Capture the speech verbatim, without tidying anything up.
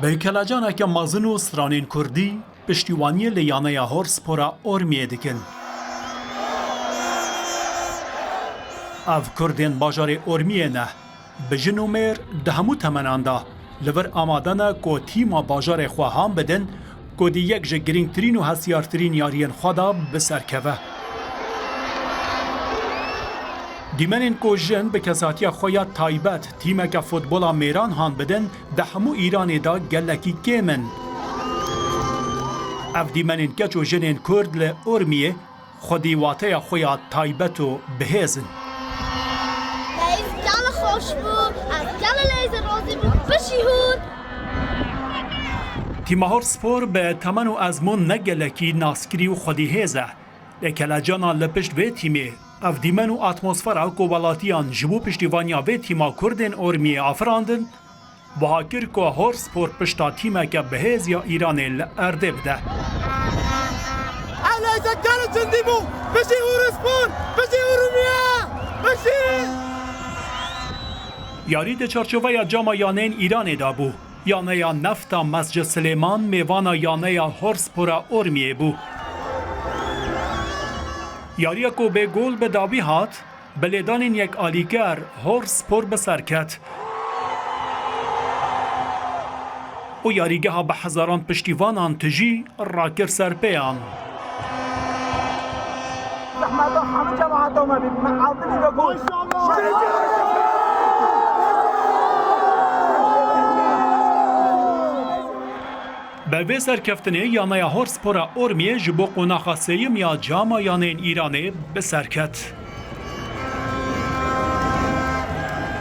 Bi kelecaneke mezin û stranên kurdî piştîwaniyê li yaneya Horspora Ormiyê dikin. Ev kurdên bajarê Ormiyê ne. Bi jin û mêr di hemû temenan de li vir amade ne ku tîma bajarê xwe han bidin, ku di yek ji girîngtirîn û hestiyartirîn yariyên xwe de bi ser keve. Dîmenên ku jin bi kesatiya xwe ya taybet tîmeke futbola mêran han bidin, di hemû Îranê de gelekî kêm in. Ev dîmenên keç û jinên kurd li Urmiyê xwedî wateya xwe ya taybet û bihêz in. Leyz gel xweş bû, ez gel leyz razî bû, pişî hûr. Tîma Horspor bi temen û ezmûn ne gelekî naskirî û xwedî hêz e. Lê kelecana li pişt vê tîmê, ev dîmen û atmosfera ku welatiyan ji bo piştîvaniya vê tîma kurdên Ormiyê afirandin, wiha kir ku Horspor pişta tîmeke bihêz ya Îranê li erdê bide. Ew leyze gelek cindî bû. Piştî Horspor, piştî Urmiye, piştî. Yarî di çarçoveya cama yaneyên Îranê de bû. Yaneya Nefta Mescid Silêman mêvana yaneya Horspora Ormiyê bû. Yariya ku bê gol bi dawî hat, bi lêdanên yek alîker Horspor bi ser ket. Û yarîgeha bi hezaran piştîvanan tijî rakir ser pêyan. Zehmeta hemû cemaeta me bî, me erdinî de got. Bi vê serkeftinê yaneya Horspora Ormiyê ji bo qonaxa sêyim ya cama yaneyên Îranê bi ser ket.